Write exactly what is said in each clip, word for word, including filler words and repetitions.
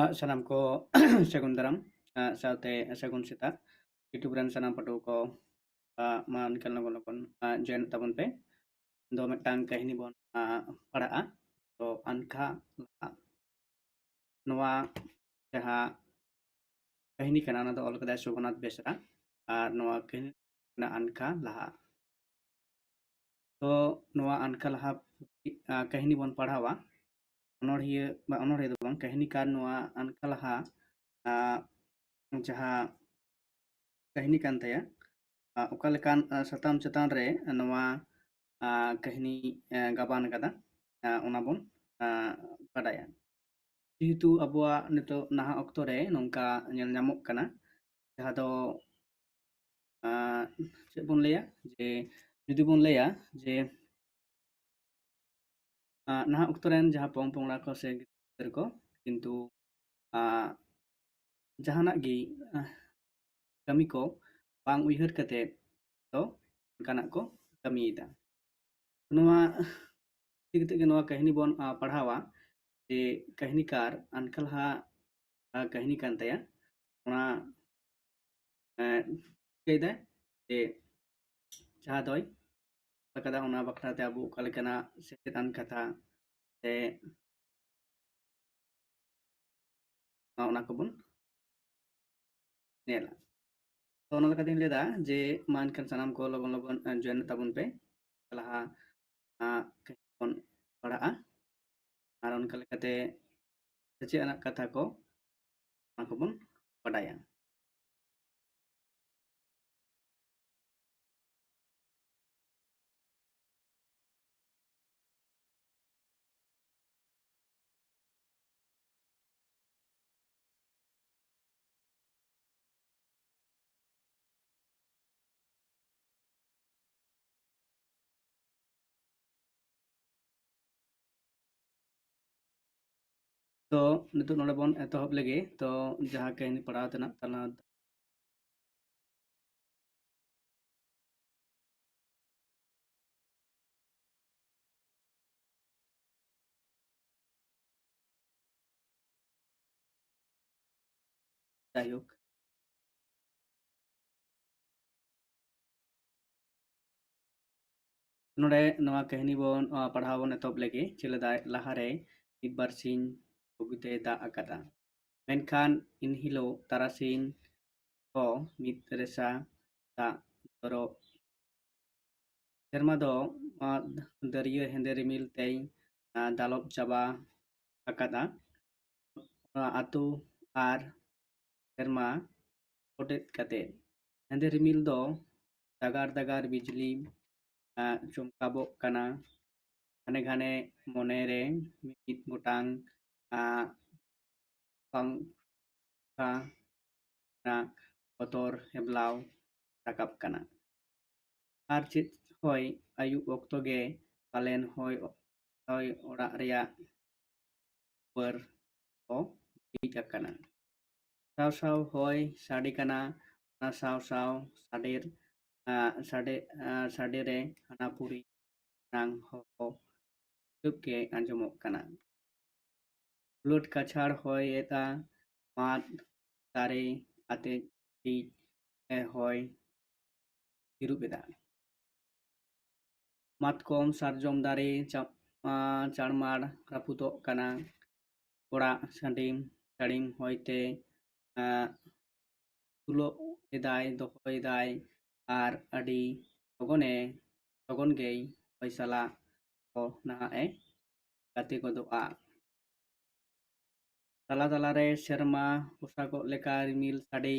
ᱟᱜ, ᱥᱟᱱᱟᱢ ᱠᱚ ᱥᱟᱹᱜᱩᱱ ᱫᱟᱨᱟᱢ, ᱟᱜ, ᱥᱟᱶᱛᱮ ᱥᱟᱹᱜᱩᱱ ᱥᱮᱛᱟᱜ᱾ YouTube ᱨᱮᱱ ᱥᱟᱱᱟᱢ ᱯᱟᱹᱴᱷᱩᱣᱟᱹ ᱠᱚ, ᱟᱜ, ᱢᱟ ᱮᱱᱠᱷᱟᱱ ᱞᱚᱜᱚᱱ ᱞᱚᱜᱚᱱ, ᱟᱜ, join ᱛᱟᱵᱚᱱ ᱯᱮ᱾ ᱫᱚ ᱢᱤᱫᱴᱟᱝ ᱠᱟᱹᱦᱱᱤ ᱵᱚᱱ, ᱟᱜ, ᱯᱟᱲᱦᱟᱜᱼᱟ᱾ ᱛᱚ ᱟᱱᱠᱷᱟ ᱞᱟᱦᱟ᱾ ᱱᱚᱣᱟ ᱡᱟᱦᱟᱸ ᱠᱟᱹᱦᱱᱤ ᱠᱟᱱᱟ, ᱚᱱᱟ ᱫᱚ ᱚᱞ ᱠᱟᱫᱟᱭ ᱥᱳᱵᱷᱚᱱᱟᱛᱷ ᱵᱮᱥᱨᱟ᱾ ᱟᱨ ᱱᱚᱣᱟ ᱠᱟᱹᱦᱱᱤ ᱠᱟᱱᱟ ᱟᱱᱠᱷᱟ ᱞᱟᱦᱟ᱾ ᱛᱚ ᱱᱚᱣᱟ ᱟᱱᱠᱷᱟ ᱞᱟᱦᱟ, ᱟᱜ, ᱠᱟᱹᱦᱱᱤ ᱵᱚᱱ ᱯᱟᱲᱦᱟᱣᱟ᱾ ᱚᱱᱚᱬᱦᱤᱭᱟᱹ, ᱵᱟ, ᱚᱱᱚᱬᱦᱤᱭᱟᱹ ᱫᱚ ᱵᱟᱝ, ᱠᱟᱹᱦᱱᱤᱠᱟᱨ ᱱᱚᱣᱟ ᱟᱱᱠᱷᱟ ᱞᱟᱦᱟ, ᱟᱜ, ᱡᱟᱦᱟᱸ ᱠᱟᱹᱦᱱᱤ ᱠᱟᱱ ᱛᱟᱭᱟ, ᱟᱜ, ᱚᱠᱟ ᱞᱮᱠᱟᱱ, ᱟᱜ, ᱥᱟᱛᱟᱢ ᱪᱮᱛᱟᱱ ᱨᱮ ᱱᱚᱣᱟ, ᱟᱜ, ᱠᱟᱹᱦᱱᱤ, ᱟᱜ, ᱜᱟᱵᱟᱱ ᱠᱟᱫᱟ, ᱟᱜ, ᱚᱱᱟ ᱵᱚᱱ, ᱟᱜ, ᱵᱟᱰᱟᱭᱟ᱾ ᱡᱮᱦᱮᱛᱩ ᱟᱵᱚᱣᱟᱜ ᱱᱤᱛᱚᱜ ᱱᱟᱦᱟᱜ ᱚᱠᱛᱚ ᱨᱮ ᱱᱚᱝᱠᱟ ᱧᱮᱞ ᱧᱟᱢᱚᱜ ᱠᱟᱱᱟ, ᱡᱟᱦᱟᱸ ᱫᱚ, ᱟᱜ, ᱪᱮᱫ ᱵᱚᱱ ᱞᱟᱹᱭᱟ, ᱡᱮ ᱡᱩᱫᱤ ᱵᱚᱱ ᱞᱟᱹᱭᱟ ᱡᱮ, ᱟᱜ, ᱱᱟᱦᱟᱜ ᱚᱠᱛᱚ ᱨᱮᱱ ᱡᱟᱦᱟᱸ ᱯᱚᱝ ᱯᱚᱝᱲᱟ ᱠᱚ ᱥᱮ ᱜᱤᱫᱟᱹᱨ ᱠᱚ, ᱠᱤᱱᱛᱩ, ᱟᱜ, ᱡᱟᱦᱟᱱᱟᱜ ᱜᱮ, ᱟᱜ, ᱠᱟᱹᱢᱤ ᱠᱚ ᱵᱟᱝ ᱩᱭᱦᱟᱹᱨ ᱠᱟᱛᱮ ᱫᱚ ᱚᱱᱠᱟᱱᱟᱜ ᱠᱚ ᱠᱟᱹᱢᱤᱭᱮᱫᱟ᱾ ᱱᱚᱣᱟ ᱤᱫᱤ ᱠᱟᱛᱮ ᱜᱮ ᱱᱚᱣᱟ ᱠᱟᱹᱦᱱᱤ ᱵᱚᱱ, ᱟᱜ, ᱯᱟᱲᱦᱟᱣᱟ, ᱡᱮ ᱠᱟᱹᱦᱱᱤᱠᱟᱨ ᱟᱱᱠᱷᱟ ᱞᱟᱦᱟ, ᱟᱜ, ᱠᱟᱹᱦᱱᱤ ᱠᱟᱱ ᱛᱟᱭᱟ᱾ ᱚᱱᱟ, ᱟᱜ, ᱪᱤᱠᱟᱹᱭᱮᱫᱟᱭ ᱡᱮ ᱡᱟᱦᱟᱸ ᱫᱚᱭ ᱟᱠᱟᱫᱟ, ᱚᱱᱟ ᱵᱟᱠᱷᱨᱟ ᱛᱮ ᱟᱵᱚ ᱚᱠᱟ ᱞᱮᱠᱟᱱᱟᱜ ᱥᱮᱪᱮᱫ ᱟᱱ ᱠᱟᱛᱷᱟ ᱥᱮ ᱚᱱᱟ ᱠᱚᱵᱚᱱ ᱧᱮᱞᱟ᱾ ᱛᱚ ᱚᱱᱟ ᱞᱮᱠᱟᱛᱤᱧ ᱞᱟᱹᱭᱫᱟ ᱡᱮ ᱢᱟ ᱮᱱᱠᱷᱟᱱ ᱥᱟᱱᱟᱢ ᱠᱚ ᱞᱚᱜᱚᱱ ᱞᱚᱜᱚᱱ, ᱟᱜ, join ᱛᱟᱵᱚᱱ ᱯᱮ᱾ ᱞᱟᱦᱟ, ᱟᱜ, ᱠᱟᱹᱦᱱᱤ ᱵᱚᱱ ᱯᱟᱲᱦᱟᱜᱼᱟ᱾ ᱟᱨ ᱚᱱᱠᱟ ᱞᱮᱠᱟᱛᱮ ᱥᱮᱪᱮᱫ ᱟᱱᱟᱜ ᱠᱟᱛᱷᱟ ᱠᱚ, ᱚᱱᱟ ᱠᱚᱵᱚᱱ ᱵᱟᱰᱟᱭᱟ᱾ ᱛᱚ ᱱᱤᱛᱚᱜ ᱱᱚᱰᱮ ᱵᱚᱱ ᱮᱛᱚᱦᱚᱵ ᱞᱮᱜᱮ᱾ ᱛᱚ ᱡᱟᱦᱟᱸ ᱠᱟᱹᱦᱱᱤ ᱯᱟᱲᱦᱟᱣ ᱛᱮᱱᱟᱜ ᱛᱟᱞᱟ ᱡᱟᱭᱦᱳᱠ, ᱱᱚᱰᱮ ᱱᱚᱣᱟ ᱠᱟᱹᱦᱱᱤ ᱵᱚᱱ, ᱟ, ᱯᱟᱲᱦᱟᱣ ᱵᱚᱱ ᱮᱛᱚᱦᱚᱵ ᱞᱮᱜᱮ᱾ ᱪᱮᱫ ᱞᱮᱫᱟᱭ? ᱞᱟᱦᱟᱨᱮ ᱢᱤᱫ ᱵᱟᱨ ᱥᱤᱧ ᱵᱩᱜᱤᱛᱮ ᱫᱟᱜ ᱟᱠᱟᱫᱟ, ᱢᱮᱱᱠᱷᱟᱱ ᱮᱱᱦᱤᱞᱳᱜ ᱛᱟᱨᱟᱥᱤᱧ ᱦᱚᱸ ᱢᱤᱫ ᱨᱮᱥᱟ ᱫᱟᱜ ᱡᱚᱨᱚ᱾ ᱥᱮᱨᱢᱟ ᱫᱚ, ᱟ, ᱫᱟᱹᱨᱭᱟᱹ ᱦᱮᱸᱫᱮ ᱨᱤᱢᱤᱞ ᱛᱮᱭ, ᱟ, ᱫᱟᱞᱚᱵ ᱪᱟᱵᱟ ᱟᱠᱟᱫᱟ᱾ ᱚᱱᱟ ᱟᱹᱛᱩ ᱟᱨ ᱥᱮᱨᱢᱟ ᱚᱴᱮᱫ ᱠᱟᱛᱮ ᱦᱮᱸᱫᱮ ᱨᱤᱢᱤᱞ ᱫᱚ ᱫᱟᱜᱟᱨ ᱫᱟᱜᱟᱨ ᱵᱤᱡᱽᱞᱤ, ᱟ, ᱪᱚᱢᱠᱟᱵᱚᱜ ᱠᱟᱱᱟ᱾ ᱜᱷᱟᱱᱮ ᱜᱷᱟᱱᱮ ᱢᱚᱱᱮᱨᱮ ᱢᱤᱢᱤᱫ ᱜᱚᱴᱟᱝ, ᱟ, ᱯᱟᱝᱠᱷᱟ ᱨᱮᱱᱟᱜ ᱵᱚᱛᱚᱨ ᱦᱮᱵᱞᱟᱣ ᱨᱟᱠᱟᱵ ᱠᱟᱱᱟ᱾ ᱟᱨ ᱪᱮᱫ ᱦᱚᱭ, ᱟᱹᱭᱩᱵ ᱚᱠᱛᱚ ᱜᱮ ᱯᱟᱞᱮᱱ ᱦᱚᱭ, ᱦᱚᱭ ᱚᱲᱟᱜ ᱨᱮᱭᱟᱜ ᱩᱯᱟᱹᱨ ᱠᱚ ᱵᱤᱡ ᱟᱠᱟᱱᱟ᱾ ᱥᱟᱶ ᱥᱟᱶ ᱦᱚᱭ ᱥᱟᱰᱮ ᱠᱟᱱᱟ, ᱚᱱᱟ ᱥᱟᱶ ᱥᱟᱶ ᱥᱟᱰᱮ, ᱟ, ᱥᱟᱰᱮ, ᱟ, ᱥᱟᱰᱮ ᱨᱮ ᱦᱟᱱᱟ ᱯᱩᱨᱤ ᱨᱮᱱᱟᱝ ᱦᱚᱸ ᱦᱤᱥᱟᱹᱵ ᱜᱮ ᱟᱸᱡᱚᱢᱚᱜ ᱠᱟᱱᱟ᱾ ᱩᱞᱟᱹᱴ ᱠᱟᱪᱷᱟᱲ ᱦᱚᱭ ᱮᱫᱟ, ᱢᱟᱫ ᱫᱟᱨᱮ ᱟᱛᱮ ᱵᱤᱡ ᱮ ᱦᱚᱭ ᱛᱤᱨᱩᱵ ᱮᱫᱟ᱾ ᱢᱟᱛᱠᱚᱢ ᱥᱟᱨᱡᱚᱢ ᱫᱟᱨᱮ ᱪᱟ-, ᱟ, ᱪᱟᱲᱢᱟᱲ ᱨᱟᱹᱯᱩᱫᱚᱜ ᱠᱟᱱᱟ᱾ ᱚᱲᱟᱜ ᱥᱟᱰᱤᱢ ᱥᱟᱰᱤᱢ ᱦᱚᱭᱛᱮ, ᱟ, ᱛᱩᱞᱟᱹᱣ ᱮᱫᱟᱭ, ᱫᱚᱦᱚᱭᱮᱫᱟᱭ ᱟᱨ ᱟᱹᱰᱤ ᱞᱚᱜᱚᱱᱮ, ᱞᱚᱜᱚᱱ ᱜᱮᱭ ᱦᱚᱭ ᱥᱟᱞᱟᱜ ᱠᱚ ᱱᱟᱦᱟᱜ ᱮ ᱜᱟᱛᱮ ᱜᱚᱫᱚᱜᱼᱟ᱾ ᱛᱟᱞᱟ ᱛᱟᱞᱟᱨᱮ ᱥᱮᱨᱢᱟ ᱯᱚᱥᱟᱜᱚᱜ ᱞᱮᱠᱟ ᱨᱤᱢᱤᱞ ᱥᱟᱰᱮ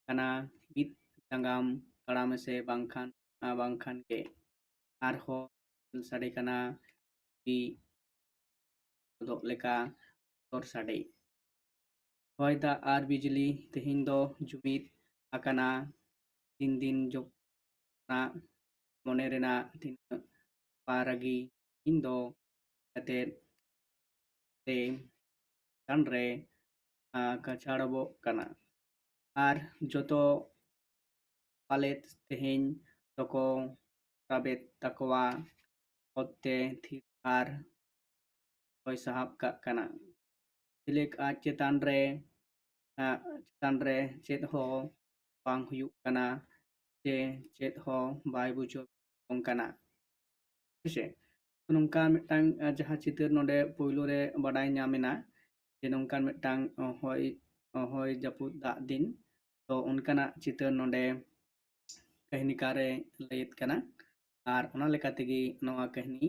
ᱠᱟᱱᱟ, ᱢᱤᱫ ᱡᱟᱸᱜᱟᱢ ᱛᱟᱲᱟᱢ ᱢᱮᱥᱮ ᱵᱟᱝᱠᱷᱟᱱ, ᱵᱟᱝᱠᱷᱟᱱ ᱜᱮ᱾ ᱟᱨᱦᱚᱸ ᱨᱤᱢᱤᱞ ᱥᱟᱰᱮ ᱠᱟᱱᱟ, ᱛᱤ ᱜᱚᱫᱚᱜ ᱞᱮᱠᱟ ᱵᱚᱛᱚᱨ ᱥᱟᱰᱮ᱾ ᱦᱚᱭ ᱫᱟᱜ ᱟᱨ ᱵᱤᱡᱽᱞᱤ ᱛᱮᱦᱮᱧ ᱫᱚ ᱡᱩᱢᱤᱫ ᱟᱠᱟᱱᱟ᱾ ᱫᱤᱱ ᱫᱤᱱ ᱡᱚᱠᱷᱚᱱ ᱢᱚᱱᱮ ᱨᱮᱱᱟᱜ ᱛᱤᱱᱟᱹᱜ ᱯᱟᱨᱟᱜᱤ ᱤᱧ ᱫᱚ ᱠᱟᱛᱮᱫ ᱛᱮ ᱪᱮᱛᱟᱱ ᱨᱮ, ᱟ, ᱠᱟᱪᱷᱟᱲᱚᱵᱚᱜ ᱠᱟᱱᱟ᱾ ᱟᱨ ᱡᱚᱛᱚ ᱯᱟᱞᱮᱫ ᱛᱮᱦᱮᱧ ᱫᱚᱠᱚ ᱨᱟᱵᱮᱫ ᱛᱟᱠᱚᱣᱟ ᱚᱛ ᱛᱮ ᱛᱷᱤᱨ ᱟᱨ ᱦᱚᱭ ᱥᱟᱦᱟᱵ ᱠᱟᱜ ᱠᱟᱱᱟ᱾ ᱡᱷᱤᱞᱤᱠ ᱟᱡ ᱪᱮᱛᱟᱱ ᱨᱮ ᱪᱮᱛᱟᱱ ᱨᱮ ᱪᱮᱫ ᱦᱚᱸ ᱵᱟᱝ ᱦᱩᱭᱩᱜ ᱠᱟᱱᱟ, ᱪᱮ ᱪᱮᱫ ᱦᱚᱸ ᱵᱟᱭ ᱵᱩᱡᱷᱟᱹᱣ ᱡᱚᱝ ᱠᱟᱱᱟ᱾ ᱦᱮᱸᱥᱮ? ᱱᱚᱝᱠᱟ ᱢᱤᱫᱴᱟᱝ ᱡᱟᱦᱟᱸ ᱪᱤᱛᱟᱹᱨ ᱱᱚᱰᱮ ᱯᱳᱭᱞᱳ ᱨᱮ ᱵᱟᱰᱟᱭ ᱧᱟᱢ ᱮᱱᱟ, ᱡᱮ ᱱᱚᱝᱠᱟᱱ ᱢᱤᱫᱴᱟᱝ ᱦᱚᱭ ᱦᱚᱭ ᱡᱟᱹᱯᱩᱫ ᱫᱟᱜ ᱫᱤᱱ, ᱛᱚ ᱚᱱᱠᱟᱱᱟᱜ ᱪᱤᱛᱟᱹᱨ ᱱᱚᱰᱮ ᱠᱟᱹᱦᱱᱤᱠᱟᱨᱮ ᱞᱟᱹᱭᱮᱫ ᱠᱟᱱᱟ᱾ ᱟᱨ ᱚᱱᱟ ᱞᱮᱠᱟ ᱛᱮᱜᱮ ᱱᱚᱣᱟ ᱠᱟᱹᱦᱱᱤ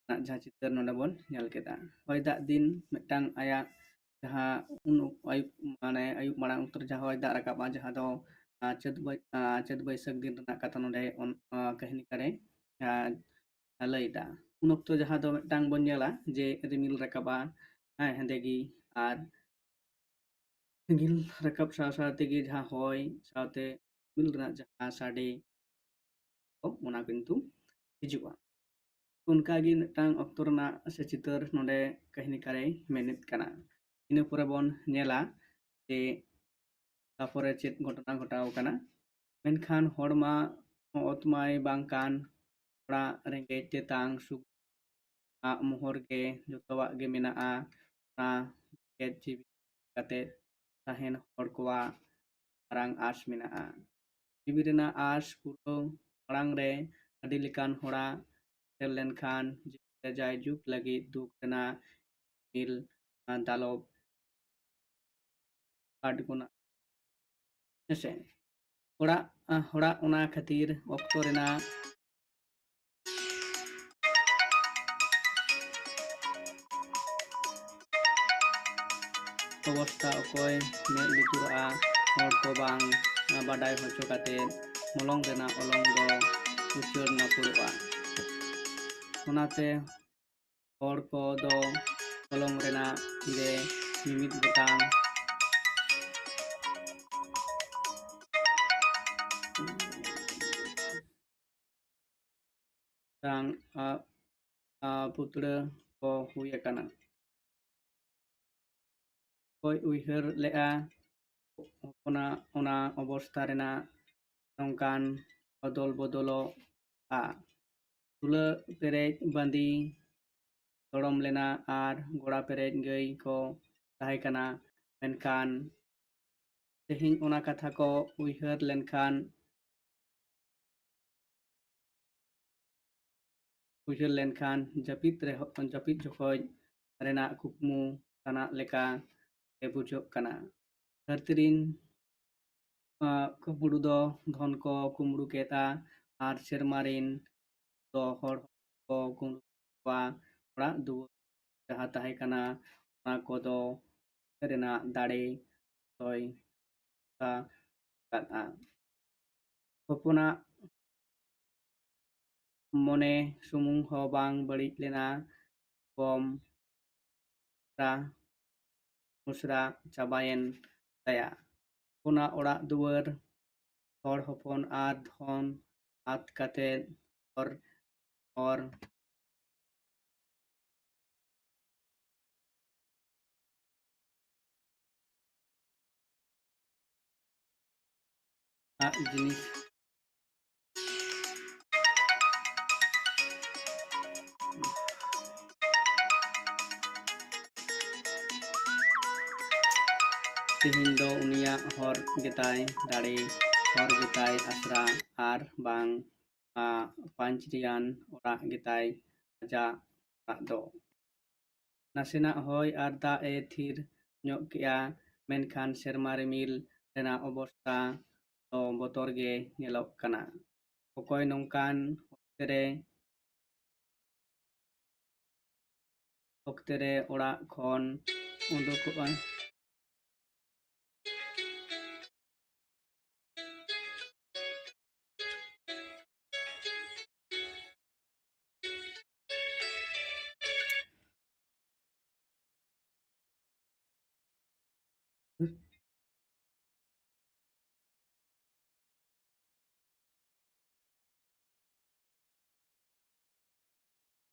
ᱨᱮᱱᱟᱜ ᱡᱟᱦᱟᱸ ᱪᱤᱛᱟᱹᱨ ᱱᱚᱰᱮ ᱵᱚᱱ ᱧᱮᱞ ᱠᱮᱫᱟ, ᱦᱚᱭ ᱫᱟᱜ ᱫᱤᱱ ᱢᱤᱫᱴᱟᱝ ᱟᱭᱟᱜ ᱡᱟᱦᱟᱸ ᱩᱱ ᱚᱠ-, ᱟᱹᱭᱩᱵ, ᱢᱟᱱᱮ ᱟᱹᱭᱩᱵ ᱢᱟᱲᱟᱝ ᱚᱠᱛᱚ ᱨᱮ ᱡᱟᱦᱟᱸ ᱦᱚᱭ ᱫᱟᱜ ᱨᱟᱠᱟᱵᱼᱟ, ᱡᱟᱦᱟᱸ ᱫᱚ, ᱟᱸ, ᱪᱟᱹᱛ ᱵᱟᱹᱭ-, ᱟᱸ, ᱪᱟᱹᱛ ᱵᱟᱹᱭᱥᱟᱹᱠᱷ ᱫᱤᱱ ᱨᱮᱱᱟᱜ ᱠᱟᱛᱷᱟ ᱱᱚᱰᱮ ᱚᱱ-, ᱟᱸ, ᱠᱟᱹᱦᱱᱤᱠᱟᱨᱮ, ᱟᱸ, ᱞᱟᱹᱭᱫᱟ᱾ ᱩᱱ ᱚᱠᱛᱚ ᱡᱟᱦᱟᱸ ᱫᱚ ᱢᱤᱫᱴᱟᱝ ᱵᱚᱱ ᱧᱮᱞᱟ ᱡᱮ ᱨᱤᱢᱤᱞ ᱨᱟᱠᱟᱵᱼᱟ, ᱦᱮᱸ, ᱦᱮᱸᱫᱮ ᱜᱮ, ᱟᱨ ᱨᱤᱢᱤᱞ ᱨᱟᱠᱟᱵ ᱥᱟᱶ ᱥᱟᱶ ᱛᱮᱜᱮ ᱡᱟᱦᱟᱸ ᱦᱚᱭ ᱥᱟᱶᱛᱮ ᱨᱤᱢᱤᱞ ᱨᱮᱱᱟᱜ ᱡᱟᱦᱟᱸ ᱥᱟᱰᱮ, ᱚᱱᱟ ᱠᱤᱱᱛᱩ ᱦᱤᱡᱩᱜᱼᱟ᱾ ᱚᱱᱠᱟᱜᱮ ᱢᱤᱫᱴᱟᱝ ᱚᱠᱛᱚ ᱨᱮᱱᱟᱜ ᱥᱮ ᱪᱤᱛᱟᱹᱨ ᱱᱚᱰᱮ ᱠᱟᱹᱦᱱᱤᱠᱟᱨᱮ ᱢᱮᱱᱮᱫ ᱠᱟᱱᱟ᱾ ᱤᱱᱟᱹ ᱯᱚᱨᱮ ᱵᱚᱱ ᱧᱮᱞᱟ ᱡᱮ ᱛᱟᱯᱚᱨᱮ ᱪᱮᱫ ᱜᱷᱚᱴᱚᱱᱟ ᱜᱷᱚᱴᱟᱣ ᱠᱟᱱᱟ᱾ ᱢᱮᱱᱠᱷᱟᱱ ᱦᱚᱲᱢᱟ ᱚᱛ ᱢᱟᱭ ᱵᱟᱝ ᱠᱟᱱ, ᱚᱲᱟᱜ ᱨᱮᱸᱜᱮᱡ ᱛᱮᱛᱟᱝ ᱥᱩᱠ ᱟᱜ ᱢᱚᱦᱚᱨ ᱜᱮ ᱡᱚᱛᱚᱣᱟᱜ ᱜᱮ ᱢᱮᱱᱟᱜᱼᱟ᱾ ᱚᱱᱟ ᱡᱮᱜᱮᱛ ᱡᱤᱣᱤ ᱠᱟᱛᱮ ᱛᱟᱦᱮᱱ ᱦᱚᱲ ᱠᱚᱣᱟᱜ ᱢᱟᱨᱟᱝ ᱟᱸᱥ ᱢᱮᱱᱟᱜᱼᱟ᱾ ᱡᱤᱣᱤ ᱨᱮᱱᱟᱜ ᱟᱸᱥ ᱯᱩᱨᱟᱹᱣ ᱢᱟᱲᱟᱝ ᱨᱮ ᱟᱹᱰᱤ ᱞᱮᱠᱟᱱ ᱦᱚᱲᱟᱜ ᱥᱮᱴᱮᱨ ᱞᱮᱱᱠᱷᱟᱱ ᱡᱤᱣᱤ ᱨᱮ ᱡᱟᱭᱡᱩᱜᱽ ᱞᱟᱹᱜᱤᱫ ᱫᱩᱠ ᱨᱮᱱᱟᱜ ᱨᱤᱢᱤᱞ ᱫᱟᱞᱚᱵ ᱟᱰᱜᱚᱱᱟ᱾ ᱦᱮᱸᱥᱮ? ᱦᱚᱲᱟᱜ, ᱦᱚᱲᱟᱜ ᱚᱱᱟ ᱠᱷᱟᱹᱛᱤᱨ ᱚᱠᱛᱚ ᱨᱮᱱᱟᱜ ᱚᱵᱚᱥᱛᱟ ᱚᱠᱚᱭ ᱢᱮᱫ ᱞᱩᱛᱩᱨᱟᱜᱼᱟ, ᱦᱚᱲ ᱠᱚ ᱵᱟᱝ ᱵᱟᱰᱟᱭ ᱦᱚᱪᱚ ᱠᱟᱛᱮ ᱢᱚᱞᱚᱝ ᱨᱮᱱᱟᱜ ᱚᱞᱚᱝ ᱫᱚ ᱩᱪᱟᱹᱲ ᱱᱟᱯᱩᱲᱚᱜᱼᱟ᱾ ᱚᱱᱟᱛᱮ ᱦᱚᱲ ᱠᱚᱫᱚ ᱚᱞᱚᱝ ᱨᱮᱱᱟᱜ ᱛᱤᱨᱮ ᱢᱤᱢᱤᱫ ᱜᱚᱴᱟᱝ ᱢᱤᱫᱴᱟᱝ, ᱟ, ᱟ, ᱯᱩᱛᱲᱟᱹ ᱠᱚ ᱦᱩᱭ ᱟᱠᱟᱱᱟ᱾ ᱚᱠᱚᱭ ᱩᱭᱦᱟᱹᱨ ᱞᱮᱜᱼᱟ, ᱚᱱᱟ, ᱚᱱᱟ ᱚᱵᱚᱥᱛᱷᱟ ᱨᱮᱱᱟᱜ ᱱᱚᱝᱠᱟᱱ ᱚᱫᱚᱞ ᱵᱚᱫᱚᱞᱚᱜᱼᱟ᱾ ᱛᱩᱞᱟᱹ ᱯᱮᱨᱮᱡ ᱵᱟᱸᱫᱤ ᱫᱚᱲᱚᱢ ᱞᱮᱱᱟ ᱟᱨ ᱜᱚᱲᱟ ᱯᱮᱨᱮᱡ ᱜᱟᱹᱭ ᱠᱚ ᱛᱟᱦᱮᱸ ᱠᱟᱱᱟ᱾ ᱢᱮᱱᱠᱷᱟᱱ ᱛᱮᱦᱮᱧ ᱚᱱᱟ ᱠᱟᱛᱷᱟ ᱠᱚ ᱩᱭᱦᱟᱹᱨ ᱞᱮᱱᱠᱷᱟᱱ, ᱩᱭᱦᱟᱹᱨ ᱞᱮᱱᱠᱷᱟᱱ ᱡᱟᱹᱯᱤᱫ ᱨᱮᱦᱚᱸ, ᱡᱟᱹᱯᱤᱫ ᱡᱚᱠᱷᱚᱡ ᱨᱮᱱᱟᱜ ᱠᱩᱠᱢᱩ ᱥᱟᱱᱟᱜ ᱞᱮᱠᱟ ᱜᱮ ᱵᱩᱡᱷᱟᱹᱜ ᱠᱟᱱᱟ᱾ ᱫᱷᱟᱹᱨᱛᱤ ᱨᱤᱱ, ᱟᱸ, ᱠᱩᱢᱵᱽᱲᱩ ᱫᱚ ᱫᱷᱚᱱ ᱠᱚ ᱠᱩᱢᱵᱽᱲᱩ ᱠᱮᱫᱼᱟ ᱟᱨ ᱥᱮᱨᱢᱟ ᱨᱤᱱ ᱫᱚ ᱦᱚᱲ ᱠᱚ ᱠᱩᱢᱵᱽᱲᱩ ᱠᱚᱣᱟ᱾ ᱚᱲᱟᱜ ᱫᱩᱣᱟᱹᱨ ᱡᱟᱦᱟᱸ ᱛᱟᱦᱮᱸ ᱠᱟᱱᱟ, ᱚᱱᱟ ᱠᱚᱫᱚ ᱨᱮᱱᱟᱜ ᱫᱟᱲᱮ ᱫᱚᱭ ᱟᱠᱟᱫᱼᱟ᱾ ᱦᱚᱯᱚᱱᱟᱜ ᱢᱚᱱᱮ ᱥᱩᱢᱩᱝ ᱦᱚᱸ ᱵᱟᱝ ᱵᱟᱹᱲᱤᱡ ᱞᱮᱱᱟ, ᱠᱚᱢ ᱨᱟ-, ᱢᱩᱥᱨᱟ ᱪᱟᱵᱟᱭᱮᱱ ᱛᱟᱭᱟ᱾ ᱦᱚᱯᱚᱱᱟᱜ ᱚᱲᱟᱜ ᱫᱩᱣᱟᱹᱨ, ᱦᱚᱲ ᱦᱚᱯᱚᱱ ᱟᱨ ᱫᱷᱚᱱ ᱟᱫ ᱠᱟᱛᱮ ᱦᱚᱨ, ᱦᱚᱨ ᱟᱜ ᱡᱤᱱᱤᱥ᱾ ᱛᱮᱦᱮᱧ ᱫᱚ ᱩᱱᱤᱭᱟᱜ ᱦᱚᱨ ᱜᱮᱛᱟᱭ ᱫᱟᱲᱮ, ᱦᱚᱨ ᱜᱮᱛᱟᱭ ᱟᱥᱨᱟ, ᱟᱨ ᱵᱟᱝ ᱟ, ᱯᱟᱸᱪᱨᱤᱭᱟᱱ ᱚᱲᱟᱜ ᱜᱮᱛᱟᱭ ᱟᱡᱟᱜ ᱚᱲᱟᱜ ᱫᱚ᱾ ᱱᱟᱥᱮᱱᱟᱜ ᱦᱚᱭ ᱟᱨ ᱫᱟᱜ ᱮ ᱛᱷᱤᱨ ᱧᱚᱜ ᱠᱮᱜᱼᱟ, ᱢᱮᱱᱠᱷᱟᱱ ᱥᱮᱨᱢᱟ ᱨᱤᱢᱤᱞ ᱨᱮᱱᱟᱜ ᱚᱵᱚᱥᱛᱟ ᱫᱚ ᱵᱚᱛᱚᱨ ᱜᱮ ᱧᱮᱞᱚᱜ ᱠᱟᱱᱟ᱾ ᱚᱠᱚᱭ ᱱᱚᱝᱠᱟᱱ ᱚᱠᱛᱮ ᱨᱮ, ᱚᱠᱛᱮ ᱨᱮ ᱚᱲᱟᱜ ᱠᱷᱚᱱ ᱩᱰᱩᱠᱚᱜᱼᱟ?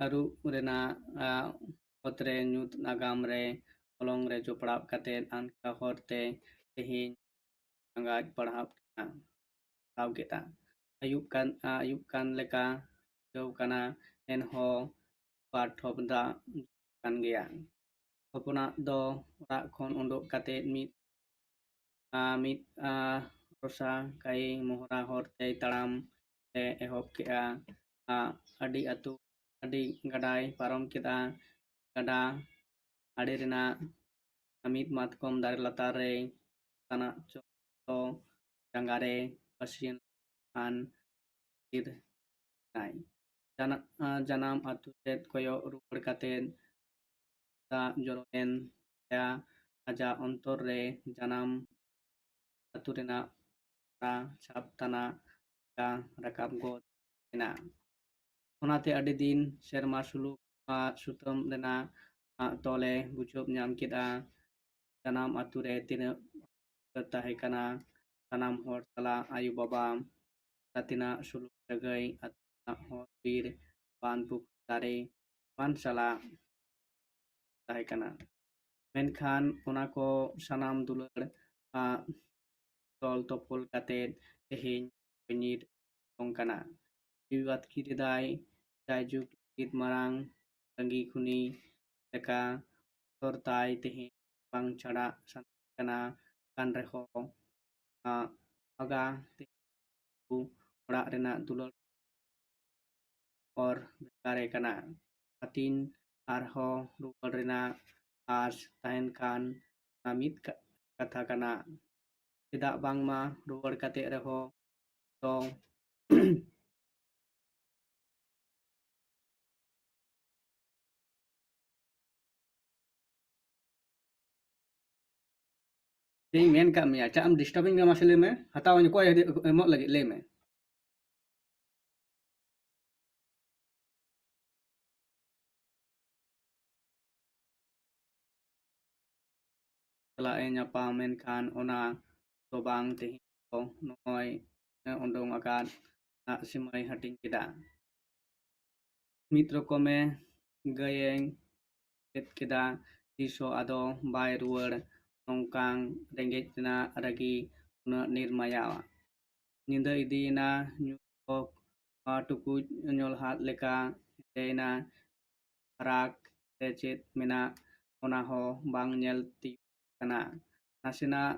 ᱟᱹᱨᱩᱵ ᱨᱮᱱᱟᱜ, ᱟ, ᱚᱛ ᱨᱮ ᱧᱩᱛ ᱱᱟᱜᱟᱢ ᱨᱮ ᱦᱚᱞᱚᱝ ᱨᱮ ᱡᱚᱯᱲᱟᱣ ᱠᱟᱛᱮ ᱟᱱᱠᱷᱟ ᱦᱚᱨ ᱛᱮ ᱛᱮᱦᱮᱧ ᱟᱸᱜᱟᱡ ᱯᱟᱲᱦᱟᱣ ᱠᱮᱫᱟ, ᱯᱟᱲᱦᱟᱣ ᱠᱮᱫᱟ᱾ ᱟᱹᱭᱩᱵ ᱠᱟᱱ, ᱟᱹᱭᱩᱵ ᱠᱟᱱ ᱞᱮᱠᱟ ᱟᱹᱭᱠᱟᱹᱣ ᱠᱟᱱᱟ, ᱮᱱᱦᱚᱸ ᱵᱟᱨ ᱴᱷᱚᱯ ᱫᱟᱜ ᱠᱟᱱ ᱜᱮᱭᱟ᱾ ᱦᱚᱯᱚᱱᱟᱜ ᱫᱚ ᱚᱲᱟᱜ ᱠᱷᱚᱱ ᱩᱰᱩᱠ ᱠᱟᱛᱮ ᱢᱤᱫ ᱟᱨ ᱢᱤᱫ ᱟᱨ ᱨᱚᱥᱟ ᱠᱟᱭᱤ ᱢᱚᱦᱨᱟ ᱦᱚᱨ ᱛᱮᱭ ᱛᱟᱲᱟᱢ ᱮ ᱮᱦᱚᱵ ᱠᱮᱫᱼᱟ᱾ ᱟᱨ ᱟᱹᱰᱤ ᱟᱹᱛᱩ, ᱟᱹᱰᱤ ᱜᱟᱰᱟᱭ ᱯᱟᱨᱚᱢ ᱠᱮᱫᱼᱟ᱾ ᱜᱟᱰᱟ ᱟᱲᱮ ᱨᱮᱱᱟᱜ ᱢᱤᱫ ᱢᱟᱛᱠᱚᱢ ᱫᱟᱨᱮ ᱞᱟᱛᱟᱨ ᱨᱮᱭ ᱛᱟᱱᱟᱜ ᱪᱚ ᱡᱟᱸᱜᱟ ᱨᱮ ᱯᱟᱹᱥᱤᱭᱮᱱ ᱠᱷᱟᱱ ᱛᱷᱤᱨ ᱮᱱᱟᱭ᱾ ᱡᱟᱱᱟ-, ᱡᱟᱱᱟᱢ ᱟᱹᱛᱩ ᱥᱮᱫ ᱠᱚᱭᱚᱜ ᱨᱩᱣᱟᱹᱲ ᱠᱟᱛᱮ ᱫᱟᱜ ᱡᱚᱨᱚᱭᱮᱱ ᱛᱟᱭᱟ᱾ ᱟᱡᱟᱜ ᱚᱱᱛᱚᱨ ᱨᱮ ᱡᱟᱱᱟᱢ ᱟᱹᱛᱩ ᱨᱮᱱᱟᱜ ᱦᱚᱨᱟ ᱪᱷᱟᱯ ᱛᱟᱱᱟᱜ ᱞᱮᱠᱟ ᱨᱟᱠᱟᱵ ᱜᱚᱫ ᱮᱱᱟ᱾ ᱚᱱᱟᱛᱮ ᱟᱹᱰᱤ ᱫᱤᱱ ᱥᱮᱨᱢᱟ ᱥᱩᱞᱩᱠ ᱟᱨ ᱥᱩᱛᱟᱹᱢ ᱨᱮᱱᱟᱜ ᱛᱚᱞᱮ ᱵᱩᱡᱷᱟᱹᱣ ᱧᱟᱢ ᱠᱮᱫᱼᱟ᱾ ᱡᱟᱱᱟᱢ ᱟᱹᱛᱩ ᱨᱮ ᱛᱤᱱᱟᱹᱜ ᱛᱟᱦᱮᱸ ᱠᱟᱱᱟ, ᱥᱟᱱᱟᱢ ᱦᱚᱲ ᱥᱟᱞᱟᱜ ᱟᱭᱳ ᱵᱟᱵᱟ, ᱛᱤᱱᱟᱹᱜ ᱥᱩᱞᱩᱠ ᱥᱟᱹᱜᱟᱹᱭ, ᱟᱹᱛᱩ ᱨᱮᱱᱟᱜ ᱦᱚᱨ ᱵᱤᱨ, ᱵᱟᱸᱫ ᱯᱩᱠᱷᱨᱤ ᱫᱟᱨᱮ ᱮᱢᱟᱱ ᱥᱟᱞᱟᱜ ᱛᱟᱦᱮᱸ ᱠᱟᱱᱟ᱾ ᱢᱮᱱᱠᱷᱟᱱ ᱚᱱᱟ ᱠᱚ ᱥᱟᱱᱟᱢ ᱫᱩᱞᱟᱹᱲ, ᱟᱜ, ᱛᱚᱞ ᱛᱚᱯᱚᱞ ᱠᱟᱛᱮ ᱛᱮᱦᱮᱧ ᱧᱤᱨ ᱠᱟᱱᱟ᱾ ᱡᱤᱣᱤ ᱟᱹᱛᱠᱤᱨ ᱮᱫᱟᱭ, ᱡᱟᱭᱡᱩᱜᱽ ᱞᱟᱹᱜᱤᱫ ᱢᱟᱨᱟᱝ ᱛᱟᱺᱜᱤ ᱠᱷᱩᱱᱤ ᱞᱮᱠᱟ ᱵᱚᱛᱚᱨ ᱛᱟᱭ ᱛᱮᱦᱮᱧ ᱵᱟᱝ ᱪᱷᱟᱲᱟᱜ ᱥᱟᱱᱟ ᱠᱟᱱᱟ ᱠᱟᱱ ᱨᱮᱦᱚᱸ, ᱟᱜ, ᱵᱟᱜᱟ ᱛᱮ ᱚᱲᱟᱜ ᱨᱮᱱᱟᱜ ᱫᱩᱞᱟᱹᱲ ᱚᱨ ᱵᱷᱮᱜᱟᱨᱮ ᱠᱟᱱᱟ᱾ ᱟᱹᱛᱤᱧ ᱟᱨᱦᱚᱸ ᱨᱩᱣᱟᱹᱲ ᱨᱮᱱᱟᱜ ᱟᱥ ᱛᱟᱦᱮᱱ ᱠᱷᱟᱱ, ᱚᱱᱟ ᱢᱤᱫ ᱠᱟ-, ᱠᱟᱛᱷᱟ ᱠᱟᱱᱟ᱾ ᱪᱮᱫᱟᱜ ᱵᱟᱝᱢᱟ ᱨᱩᱣᱟᱹᱲ ᱠᱟᱛᱮ ᱨᱮᱦᱚᱸ ᱫᱚ ᱪᱮᱫ ᱤᱧ ᱢᱮᱱ ᱠᱟᱜ ᱢᱮᱭᱟ? ᱪᱮᱫ ᱮᱢ ᱰᱤᱥᱴᱟᱵᱤᱧ ᱠᱟᱱᱟ? ᱢᱟᱥᱮ ᱞᱟᱹᱭ ᱢᱮ, ᱦᱟᱛᱟᱣ ᱟᱹᱧ᱾ ᱚᱠᱚᱭ ᱮᱢᱚᱜ ᱞᱟᱹᱜᱤᱫ? ᱞᱟᱹᱭ ᱢᱮ᱾ ᱥᱟᱞᱟᱜ ᱮ ᱧᱟᱯᱟᱢ ᱮᱱ ᱠᱷᱟᱱ ᱚᱱᱟ ᱫᱚ ᱵᱟᱝ ᱛᱮᱦᱮᱧ ᱫᱚ ᱱᱚᱜᱼᱚᱭ ᱩᱰᱩᱝ ᱟᱠᱟᱫ ᱟᱜ ᱥᱤᱢᱟᱹᱭ ᱦᱟᱹᱴᱤᱧ ᱠᱮᱫᱟ᱾ ᱢᱤᱫ ᱨᱚᱠᱚᱢᱮ ᱜᱟᱹᱭᱮ ᱪᱮᱫ ᱠᱮᱫᱟ, ᱛᱤᱥ ᱦᱚᱸ ᱟᱫᱚ ᱵᱟᱭ ᱨᱩᱣᱟᱹᱲ᱾ ᱱᱚᱝᱠᱟᱱ ᱨᱮᱸᱜᱮᱡ ᱨᱮᱱᱟᱜ ᱨᱟᱹᱜᱤ ᱩᱱᱟᱹᱜ ᱱᱤᱨᱢᱟᱭᱟᱣᱟ᱾ ᱧᱤᱫᱟᱹ ᱤᱫᱤᱭᱮᱱᱟ, ᱧᱩᱛ ᱠᱚ ᱴᱩᱠᱩᱡ ᱧᱚᱞᱦᱟᱫ ᱞᱮᱠᱟ ᱦᱮᱸᱫᱮᱭᱮᱱᱟ᱾ ᱨᱟᱜᱽ ᱨᱮ ᱪᱮᱫ ᱢᱮᱱᱟᱜ ᱚᱱᱟ ᱦᱚᱸ ᱵᱟᱝ ᱧᱮᱞ ᱛᱤᱭᱳᱜ ᱠᱟᱱᱟ᱾ ᱱᱟᱥᱮᱱᱟᱜ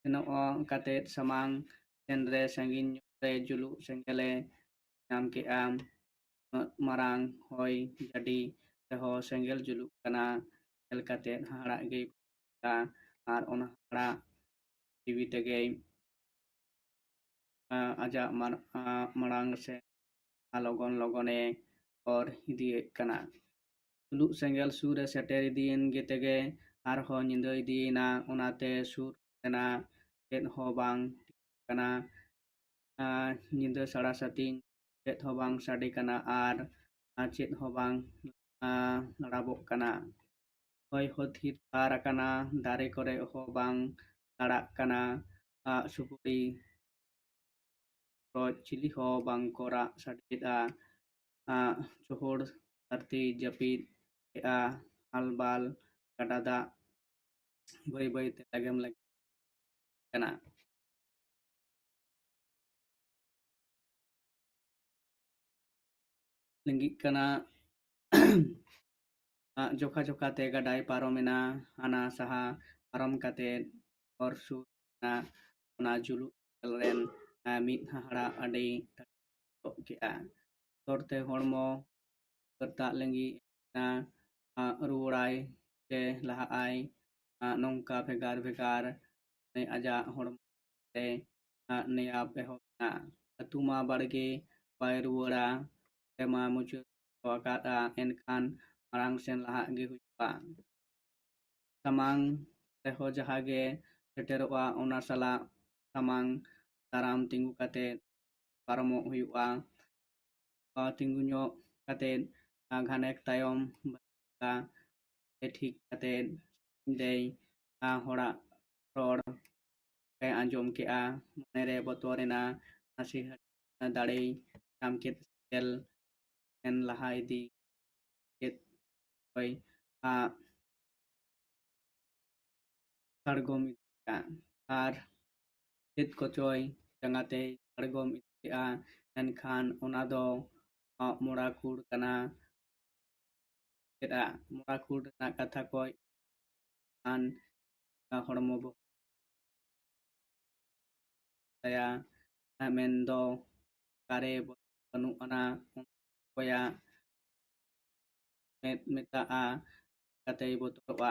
ᱥᱮᱱᱚᱜ ᱠᱟᱛᱮ ᱥᱟᱢᱟᱝ ᱥᱮᱱ ᱨᱮ ᱥᱟᱺᱜᱤᱧ ᱧᱚᱜ ᱨᱮ ᱡᱩᱞᱩᱜ ᱥᱮᱸᱜᱮᱞᱮ ᱧᱟᱢ ᱠᱮᱜᱼᱟ᱾ ᱩᱱᱟᱹᱜ ᱢᱟᱨᱟᱝ ᱦᱚᱭ ᱡᱟᱹᱰᱤ ᱨᱮᱦᱚᱸ ᱥᱮᱸᱜᱮᱞ ᱡᱩᱞᱩᱜ ᱠᱟᱱᱟ ᱧᱮᱞ ᱠᱟᱛᱮ ᱦᱟᱦᱟᱲᱟᱜ ᱜᱮᱭ ᱵᱩᱡᱷᱟᱹᱣ ᱠᱮᱫᱟ᱾ ᱟᱨ ᱚᱱᱟ ᱦᱟᱦᱟᱲᱟᱜ ᱡᱤᱣᱤ ᱛᱮᱜᱮᱭ ᱟᱡᱟᱜ ᱢᱟᱲᱟᱝ ᱥᱮ ᱞᱚᱜᱚᱱ ᱞᱚᱜᱚᱱᱮ ᱚᱨ ᱤᱫᱤᱭᱮᱫ ᱠᱟᱱᱟ᱾ ᱡᱩᱞᱩᱜ ᱥᱮᱸᱜᱮᱞ ᱥᱩᱨ ᱨᱮ ᱥᱮᱴᱮᱨ ᱤᱫᱤᱭᱮᱱ ᱜᱮ ᱛᱮᱜᱮ ᱟᱨᱦᱚᱸ ᱧᱤᱫᱟᱹ ᱤᱫᱤᱭᱮᱱᱟ᱾ ᱚᱱᱟᱛᱮ ᱥᱩᱨ ᱨᱮᱱᱟᱜ ᱪᱮᱫ ᱦᱚᱸ ᱵᱟᱝ ᱴᱷᱤᱠ ᱠᱟᱱᱟ᱾ ᱧᱤᱫᱟᱹ ᱥᱟᱲᱟ ᱥᱟᱹᱛᱤᱧ ᱪᱮᱫ ᱦᱚᱸ ᱵᱟᱝ ᱥᱟᱰᱮ ᱠᱟᱱᱟ ᱟᱨ ᱪᱮᱫ ᱦᱚᱸ ᱵᱟᱝ ᱞᱟᱲᱟᱵᱚᱜ ᱠᱟᱱᱟ᱾ ᱦᱚᱭ ᱦᱚᱸ ᱛᱷᱤᱨ ᱛᱷᱟᱨ ᱟᱠᱟᱱᱟ, ᱫᱟᱨᱮ ᱠᱚᱨᱮ ᱦᱚᱸ ᱵᱟᱝ ᱞᱟᱲᱟᱜ ᱠᱟᱱᱟ᱾ ᱟᱜ ᱥᱩᱯᱩᱲᱤ ᱨᱚᱡᱽ ᱪᱤᱞᱤ ᱦᱚᱸ ᱵᱟᱝ ᱠᱚ ᱨᱟᱜ ᱥᱟᱰᱮᱭᱮᱫᱼᱟ᱾ ᱟᱜ ᱪᱚᱦᱚᱲ ᱫᱷᱟᱹᱨᱛᱤ ᱡᱟᱹᱯᱤᱫ ᱮᱫᱼᱟ, ᱟᱞᱵᱟᱞ ᱜᱟᱰᱟ ᱫᱟᱜ ᱵᱟᱹᱭ ᱵᱟᱹᱭ ᱛᱮ ᱞᱮᱜᱮᱢ ᱞᱮᱜᱮᱢ ᱠᱟᱱᱟ᱾ ᱞᱤᱸᱜᱤᱜ ᱠᱟᱱᱟ᱾ ᱡᱚᱠᱷᱟ ᱡᱚᱠᱷᱟ ᱛᱮ ᱜᱟᱰᱟᱭ ᱯᱟᱨᱚᱢᱮᱱᱟ᱾ ᱦᱟᱱᱟ ᱥᱟᱦᱟ ᱯᱟᱨᱚᱢ ᱠᱟᱛᱮ ᱦᱚᱨ ᱥᱩᱨ ᱮᱱᱟ᱾ ᱚᱱᱟ ᱡᱩᱞᱩᱜ ᱨᱮᱱ ᱢᱤᱫ ᱦᱟᱦᱟᱲᱟ ᱟᱹᱰᱤ ᱠᱮᱜᱼᱟ᱾ ᱵᱚᱛᱚᱨ ᱛᱮ ᱦᱚᱲᱢᱚ ᱠᱟᱹᱨᱛᱟᱜ ᱞᱤᱸᱜᱤ ᱮᱱᱟ᱾ ᱨᱩᱣᱟᱹᱲᱟᱭ ᱥᱮ ᱞᱟᱦᱟᱜ ᱟᱭ, ᱱᱚᱝᱠᱟ ᱵᱷᱮᱜᱟᱨ ᱵᱷᱮᱜᱟᱨ ᱟᱡᱟᱜ ᱦᱚᱲᱢᱚ ᱨᱮ ᱱᱮᱭᱟᱵ ᱮᱦᱚᱵ ᱮᱱᱟ᱾ ᱟᱹᱛᱩ ᱢᱟ ᱵᱟᱲᱜᱮ ᱵᱟᱭ ᱨᱩᱣᱟᱹᱲᱟ, ᱛᱮᱢᱟ ᱢᱩᱪᱟᱹᱫ ᱟᱠᱟᱫᱼᱟ, ᱮᱱᱠᱷᱟᱱ ᱢᱟᱲᱟᱝ ᱥᱮᱱ ᱞᱟᱦᱟᱜ ᱜᱮ ᱦᱩᱭᱩᱜᱼᱟ᱾ ᱥᱟᱢᱟᱝ ᱨᱮᱦᱚᱸ ᱡᱟᱦᱟᱸ ᱜᱮ ᱥᱮᱴᱮᱨᱚᱜᱼᱟ, ᱚᱱᱟ ᱥᱟᱞᱟᱜ ᱥᱟᱢᱟᱝ ᱫᱟᱨᱟᱢ ᱛᱤᱸᱜᱩ ᱠᱟᱛᱮ ᱯᱟᱨᱚᱢᱚᱜ ᱦᱩᱭᱩᱜᱼᱟ᱾ ᱛᱤᱸᱜᱩ ᱧᱚᱜ ᱠᱟᱛᱮ ᱜᱷᱟᱱᱮᱠ ᱛᱟᱭᱚᱢ ᱴᱷᱤᱠ ᱠᱟᱛᱮ ᱫᱮᱭ ᱦᱚᱲᱟᱜ ᱨᱚᱲ ᱮ ᱟᱸᱡᱚᱢ ᱠᱮᱜᱼᱟ᱾ ᱢᱚᱱᱮᱨᱮ ᱵᱚᱛᱚᱨ ᱮᱱᱟ᱾ ᱱᱟᱥᱮ ᱫᱟᱲᱮᱭ ᱧᱟᱢ ᱠᱮᱫ ᱥᱮᱸᱜᱮᱞ ᱮᱱ ᱞᱟᱦᱟ ᱤᱫᱤ ᱠᱮᱫ ᱦᱚᱭ ᱟᱜ ᱟᱬᱜᱚᱢ ᱤᱫᱤᱭᱟ ᱟᱨ ᱪᱮᱫ ᱠᱚᱪᱚᱭ ᱡᱟᱸᱜᱟᱛᱮᱭ ᱟᱬᱜᱚᱢ ᱤᱫᱤᱭᱮᱫᱼᱟ, ᱢᱮᱱᱠᱷᱟᱱ ᱚᱱᱟ ᱫᱚ ᱢᱚᱲᱟ ᱠᱩᱲ ᱠᱟᱱᱟ᱾ ᱪᱮᱫᱟ᱾ ᱢᱚᱲᱟ ᱠᱩᱲ ᱨᱮᱱᱟᱜ ᱠᱟᱛᱷᱟ ᱠᱚ ᱟᱱ ᱦᱚᱲᱢᱚ ᱵᱚᱦᱚᱜ ᱛᱟᱭᱟ, ᱢᱮᱱᱫᱚ ᱚᱠᱟᱨᱮ ᱵᱟᱹᱱᱩᱜ ᱟᱱᱟ, ᱚᱠᱚᱭᱟᱜ ᱢᱮᱫ ᱢᱮᱛᱟᱜᱼᱟ ᱠᱟᱛᱮᱭ ᱵᱚᱛᱚᱨᱚᱜᱼᱟ᱾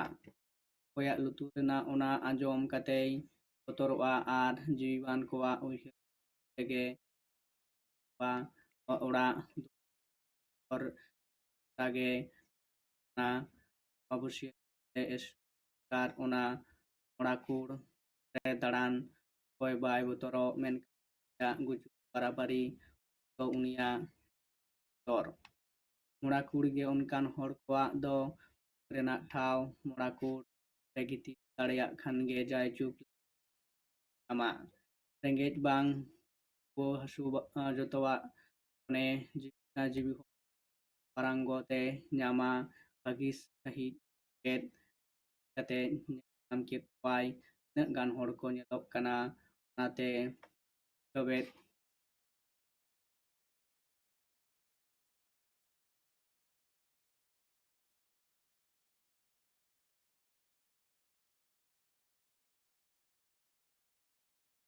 ᱚᱠᱚᱭᱟᱜ ᱞᱩᱛᱩᱨ ᱨᱮᱱᱟᱜ ᱚᱱᱟ ᱟᱸᱡᱚᱢ ᱠᱟᱛᱮᱭ ᱵᱚᱛᱚᱨᱚᱜᱼᱟ ᱟᱨ ᱡᱤᱣᱤᱣᱟᱱ ᱠᱚᱣᱟᱜ ᱩᱭᱦᱟᱹᱨ ᱛᱮᱜᱮ ᱚᱲᱟᱜ ᱫᱩᱣᱟᱹᱨ ᱜᱮ ᱚᱱᱟ ᱵᱟᱵᱩᱥᱤᱭᱟᱹ ᱛᱮ ᱮᱥᱠᱟᱨ ᱚᱱᱟ ᱢᱚᱲᱟ ᱠᱩᱲ ᱨᱮ ᱫᱟᱬᱟᱱ ᱚᱠᱚᱭ ᱵᱟᱭ ᱵᱚᱛᱚᱨᱚᱜ, ᱢᱮᱱᱠᱷᱟᱱ ᱜᱩᱡᱩᱜ ᱵᱟᱨᱟᱵᱟᱨᱤ ᱫᱚ ᱩᱱᱤᱭᱟᱜ ᱵᱚᱛᱚᱨ᱾ ᱢᱚᱲᱟ ᱠᱩᱲ ᱜᱮ ᱚᱱᱠᱟᱱ ᱦᱚᱲ ᱠᱚᱣᱟᱜ ᱫᱚ ᱨᱮᱱᱟᱜ ᱴᱷᱟᱶ᱾ ᱢᱚᱲᱟ ᱠᱩᱲ ᱨᱮ ᱜᱤᱛᱤᱡ ᱫᱟᱲᱮᱭᱟᱜ ᱠᱷᱟᱱ ᱜᱮ ᱡᱟᱭ ᱪᱩᱯ ᱟᱢᱟᱜ ᱨᱮᱸᱜᱮᱡ ᱵᱟᱝ ᱠᱚ ᱦᱟᱹᱥᱩ ᱵᱟ-, ᱡᱚᱛᱚᱣᱟᱜ ᱢᱚᱱᱮ ᱡᱤᱣᱤ ᱦᱚᱸ ᱯᱟᱨᱟᱝᱜᱚᱛ ᱮ ᱧᱟᱢᱟ᱾ ᱵᱷᱟᱹᱜᱤ ᱥᱟᱺᱦᱤᱡ ᱜᱮᱫ ᱠᱟᱛᱮ ᱧᱟᱢ ᱠᱮᱫ ᱠᱚᱣᱟᱭ᱾ ᱛᱤᱱᱟᱹᱜ ᱜᱟᱱ ᱦᱚᱲ ᱠᱚ ᱧᱮᱞᱚᱜ ᱠᱟᱱᱟ, ᱚᱱᱟᱛᱮ ᱡᱚᱵᱮᱫ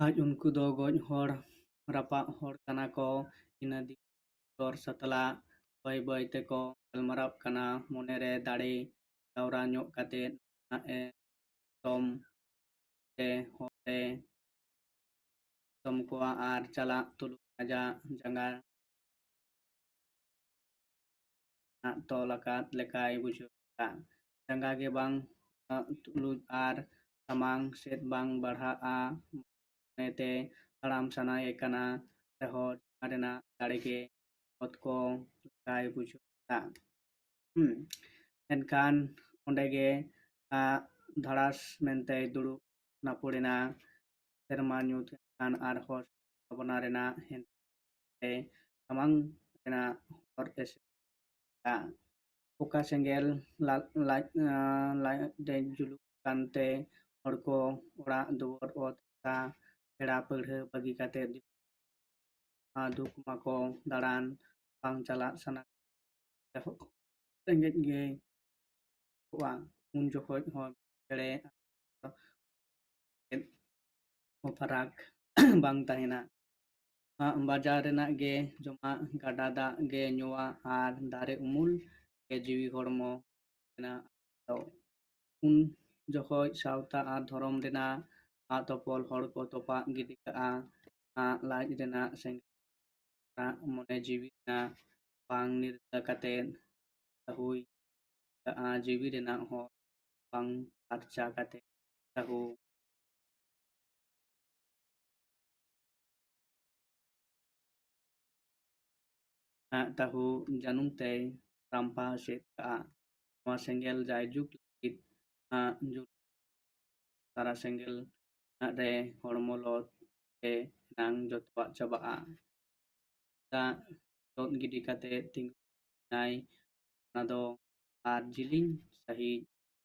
ᱟᱡ ᱩᱱᱠᱩ ᱫᱚ ᱜᱚᱡ ᱦᱚᱲ, ᱨᱟᱯᱟᱜ ᱦᱚᱲ ᱠᱟᱱᱟ ᱠᱚ᱾ ᱤᱱᱟᱹ ᱫᱤᱱ ᱫᱚᱨ ᱥᱟᱛᱞᱟ ᱵᱟᱹᱭ ᱵᱟᱹᱭ ᱛᱮᱠᱚ ᱜᱟᱞᱢᱟᱨᱟᱣ ᱠᱟᱱᱟ᱾ ᱢᱚᱱᱮᱨᱮ ᱫᱟᱲᱮ ᱡᱟᱣᱨᱟ ᱧᱚᱜ ᱠᱟᱛᱮ ᱱᱟᱜ ᱮ ᱛᱚᱢ ᱛᱮ ᱦᱚᱨ ᱮ ᱛᱚᱢ ᱠᱚᱣᱟ ᱟᱨ ᱪᱟᱞᱟᱜ ᱛᱩᱞᱩᱡ ᱟᱡᱟᱜ ᱡᱟᱸᱜᱟ ᱛᱚᱞ ᱟᱠᱟᱫ ᱞᱮᱠᱟᱭ ᱵᱩᱡᱷᱟᱹᱣ ᱠᱮᱫᱟ᱾ ᱡᱟᱸᱜᱟ ᱜᱮ ᱵᱟᱝ ᱛᱩᱞᱩᱡ ᱟᱨ ᱥᱟᱢᱟᱝ ᱥᱮᱫ ᱵᱟᱝ ᱵᱟᱲᱦᱟᱜᱼᱟ᱾ ᱢᱚᱱᱮᱛᱮ ᱛᱟᱲᱟᱢ ᱥᱟᱱᱟᱭᱮ ᱠᱟᱱᱟ ᱨᱮᱦᱚᱸ ᱡᱟᱸᱜᱟ ᱨᱮᱱᱟᱜ ᱫᱟᱲᱮ ᱜᱮ ᱚᱛ ᱠᱚ ᱞᱮᱠᱟᱭ ᱵᱩᱡᱷᱟᱹᱣ ᱮᱫᱟ᱾ ᱦᱩᱸ᱾ ᱮᱱᱠᱷᱟᱱ ᱚᱸᱰᱮ ᱜᱮ, ᱟ, ᱫᱷᱟᱲᱟᱥ ᱢᱮᱱᱛᱮᱭ ᱫᱩᱲᱩᱵ ᱱᱟᱯᱚᱲ ᱮᱱᱟ᱾ ᱥᱮᱨᱢᱟ ᱧᱩᱛ ᱮᱱᱠᱷᱟᱱ ᱟᱨᱦᱚᱸ ᱵᱷᱟᱵᱽᱱᱟ ᱨᱮᱱᱟᱜ ᱦᱮᱸᱫᱮ ᱥᱟᱢᱟᱝ ᱨᱮᱱᱟᱜ ᱦᱚᱨ ᱮᱥᱮᱫᱟ᱾ ᱚᱠᱟ ᱥᱮᱸᱜᱮᱞ ᱞᱟ-, ᱞᱟᱡ, ᱟ, ᱞᱟᱡ ᱨᱮ ᱡᱩᱞᱩᱜ ᱠᱟᱱᱛᱮ ᱦᱚᱲ ᱠᱚ ᱚᱲᱟᱜ ᱫᱩᱣᱟᱹᱨ ᱚᱛ ᱦᱟᱥᱟ ᱯᱮᱲᱟ ᱯᱟᱹᱲᱦᱟᱹ ᱵᱟᱹᱜᱤ ᱠᱟᱛᱮ ᱫᱩᱠ ᱢᱟᱠᱚ ᱫᱟᱬᱟᱱ ᱵᱟᱝ ᱪᱟᱞᱟᱜ ᱥᱟᱱᱟ ᱨᱮᱦᱚᱸ ᱨᱮᱸᱜᱮᱡ ᱜᱮ ᱠᱚᱜᱼᱟ᱾ ᱩᱱ ᱡᱚᱠᱷᱚᱡ ᱦᱚᱸ ᱪᱮᱬᱮ ᱦᱚᱸ ᱯᱷᱟᱨᱟᱠ ᱵᱟᱝ ᱛᱟᱦᱮᱱᱟ᱾ ᱵᱟᱡᱟᱨ ᱨᱮᱱᱟᱜ ᱜᱮ ᱡᱚᱢᱟᱜ, ᱜᱟᱰᱟ ᱫᱟᱜ ᱜᱮ ᱧᱩᱣᱟᱜ ᱟᱨ ᱫᱟᱨᱮ ᱩᱢᱩᱞ ᱜᱮ ᱡᱤᱣᱤ ᱦᱚᱲᱢᱚ ᱨᱮᱱᱟᱜ ᱫᱚ᱾ ᱩᱱ ᱡᱚᱠᱷᱚᱡ ᱥᱟᱶᱛᱟ ᱟᱨ ᱫᱷᱚᱨᱚᱢ ᱨᱮᱱᱟᱜ ᱟᱜ ᱛᱚᱯᱚᱞ ᱦᱚᱲ ᱠᱚ ᱛᱚᱯᱟᱜ ᱜᱤᱰᱤ ᱠᱟᱜᱼᱟ᱾ ᱟᱜ ᱞᱟᱡ ᱨᱮᱱᱟᱜ ᱥᱮᱸᱜᱮᱞ ᱨᱟᱜ ᱢᱚᱱᱮ ᱡᱤᱣᱤ ᱨᱮᱱᱟᱜ ᱵᱟᱝ ᱱᱤᱨᱞᱟᱹ ᱠᱟᱛᱮ ᱦᱩᱭ ᱠᱟᱜᱼᱟ᱾ ᱡᱤᱣᱤ ᱨᱮᱱᱟᱜ ᱦᱚᱸ ᱵᱟᱝ ᱯᱷᱟᱨᱪᱟ ᱠᱟᱛᱮ ᱛᱟᱹᱦᱩ ᱛᱟᱹᱦᱩ ᱡᱟᱹᱱᱩᱢ ᱛᱮᱭ ᱨᱟᱢᱯᱟ ᱥᱮᱫ ᱠᱟᱜᱼᱟ᱾ ᱱᱚᱣᱟ ᱥᱮᱸᱜᱮᱞ ᱡᱟᱭᱡᱩᱜᱽ ᱞᱟᱹᱜᱤᱫ ᱡᱩᱞ ᱛᱟᱨᱟ ᱥᱮᱸᱜᱮᱞ ᱨᱮ ᱦᱚᱲᱢᱚ ᱞᱚ ᱛᱮ ᱮᱱᱟᱝ ᱡᱚᱛᱚᱣᱟᱜ ᱪᱟᱵᱟᱜᱼᱟ᱾ ᱫᱟᱜ ᱞᱚᱫ ᱜᱤᱰᱤ ᱠᱟᱛᱮ ᱛᱤᱸᱜᱩ ᱮᱱᱟᱭ᱾ ᱚᱱᱟ ᱫᱚ ᱟᱨ ᱡᱤᱞᱤᱧ ᱥᱟᱺᱦᱤᱡ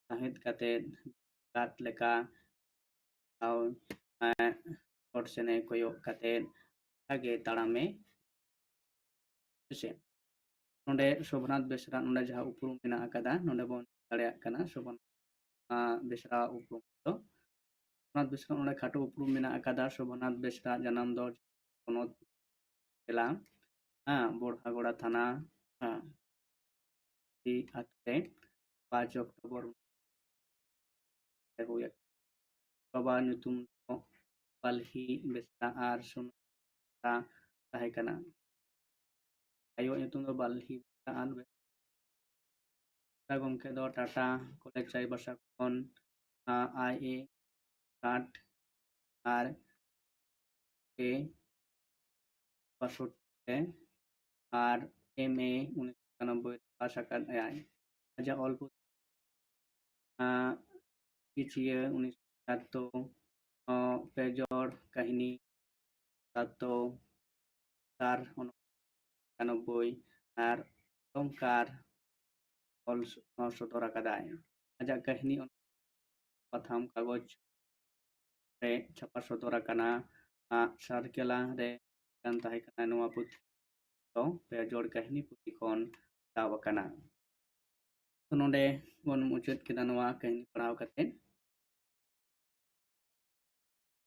ᱥᱟᱸᱦᱮᱫ ᱠᱟᱛᱮ ᱠᱟᱴ ᱞᱮᱠᱟ ᱛᱟᱣ, ᱮᱸ, ᱪᱚᱴ ᱥᱮᱱᱮ ᱠᱚᱭᱚᱜ ᱠᱟᱛᱮ ᱚᱱᱠᱟᱜᱮ ᱛᱟᱲᱟᱢᱮ ᱦᱮᱸᱥᱮ᱾ ᱱᱚᱰᱮ ᱥᱳᱵᱷᱱᱟᱛᱷ ᱵᱮᱥᱨᱟ, ᱱᱚᱰᱮ ᱡᱟᱦᱟᱸ ᱩᱯᱨᱩᱢ ᱢᱮᱱᱟᱜ ᱟᱠᱟᱫᱟ, ᱱᱚᱰᱮ ᱵᱚᱱ ᱧᱮᱞ ᱫᱟᱲᱮᱭᱟᱜ ᱠᱟᱱᱟ ᱥᱳᱵᱷᱱᱟᱛᱷ, ᱟᱸ, ᱵᱮᱥᱨᱟ ᱩᱯᱨᱩᱢ ᱫᱚ᱾ ᱥᱳᱵᱷᱱᱟᱛᱷ ᱵᱮᱥᱨᱟ ᱱᱚᱰᱮ ᱠᱷᱟᱴᱚ ᱩᱯᱨᱩᱢ ᱢᱮᱱᱟᱜ ᱟᱠᱟᱫᱟ᱾ ᱥᱳᱵᱷᱱᱟᱛᱷ ᱵᱮᱥᱨᱟ ᱡᱟᱱᱟᱢ ᱫᱚ ᱯᱚᱱᱚᱛ ᱡᱮᱞᱟ, ᱦᱮᱸ, ᱵᱚᱲᱦᱟᱜᱚᱲᱟ ᱛᱷᱟᱱᱟ, ᱦᱮᱸ, ᱟᱹᱛᱩ ᱨᱮ ᱯᱟᱸᱪ ᱚᱠᱴᱳᱵᱚᱨ ᱨᱮ ᱦᱩᱭ ᱟᱠᱟᱱᱟ᱾ ᱵᱟᱵᱟ ᱧᱩᱛᱩᱢ ᱫᱚ ᱵᱟᱞᱦᱤ ᱵᱮᱥᱨᱟ ᱟᱨ ᱥᱩᱱᱩ ᱵᱮᱥᱨᱟ ᱛᱟᱦᱮᱸ ᱠᱟᱱᱟ᱾ ᱟᱭᱳᱣᱟᱜ ᱧᱩᱛᱩᱢ ᱫᱚ ᱵᱟᱞᱦᱤ ᱵᱮᱥᱨᱟ ᱟᱨ ᱵᱮᱥᱨᱟ ᱜᱚᱢᱠᱮ ᱫᱚ ᱴᱟᱴᱟ ᱠᱚᱞᱮᱡᱽ ᱪᱟᱭᱵᱟᱥᱟ ᱠᱷᱚᱱ, ᱟᱸ, ᱟᱭ ᱮ ᱠᱟᱴ ᱟᱨ ᱮ ᱵᱟᱥᱚᱴᱴᱤ ᱨᱮ ᱟᱨ ᱮᱢ ᱮ ᱩᱱᱤᱥᱥᱚ ᱮᱠᱟᱱᱚᱵᱵᱳᱭ ᱨᱮ ᱯᱟᱥ ᱟᱠᱟᱫ ᱟᱭ᱾ ᱟᱡᱟᱜ ᱚᱞ ᱯᱩᱛᱷᱤ, ᱟᱸ, ᱠᱤᱪᱷᱤᱭᱟᱹ ᱩᱱᱤᱥᱥᱚ ᱯᱚᱸᱪᱟᱛᱛᱳᱨ, ᱟᱸ, ᱯᱮᱡᱚᱲ ᱠᱟᱹᱦᱱᱤ ᱥᱟᱛᱥᱚ ᱪᱟᱨ ᱚᱱᱚ ᱮᱠᱟᱱᱚᱵᱵᱳᱭ ᱟᱨ ᱚᱞᱚᱝᱠᱟᱨ ᱚᱞ ᱥᱚ-, ᱥᱚᱫᱚᱨ ᱟᱠᱟᱫᱟᱭ᱾ ᱟᱡᱟᱜ ᱠᱟᱹᱦᱱᱤ ᱯᱟᱛᱷᱟᱢ ᱠᱟᱜᱚᱡᱽ ᱨᱮ ᱪᱷᱟᱯᱟ ᱥᱚᱫᱚᱨ ᱟᱠᱟᱱᱟ᱾ ᱟᱜ ᱥᱟᱨᱠᱮᱞᱟ ᱨᱮ ᱠᱟᱱ ᱛᱟᱦᱮᱸ ᱠᱟᱱᱟ᱾ ᱱᱚᱣᱟ ᱯᱩᱛᱷᱤ ᱫᱚ ᱯᱮ ᱡᱚᱲ ᱠᱟᱹᱦᱱᱤ ᱯᱩᱛᱷᱤ ᱠᱷᱚᱱ ᱦᱟᱛᱟᱣ ᱟᱠᱟᱱᱟ᱾ ᱛᱚ ᱱᱚᱰᱮ ᱵᱚᱱ ᱢᱩᱪᱟᱹᱫ ᱠᱮᱫᱟ ᱱᱚᱣᱟ ᱠᱟᱹᱦᱱᱤ ᱯᱟᱲᱦᱟᱣ ᱠᱟᱛᱮ᱾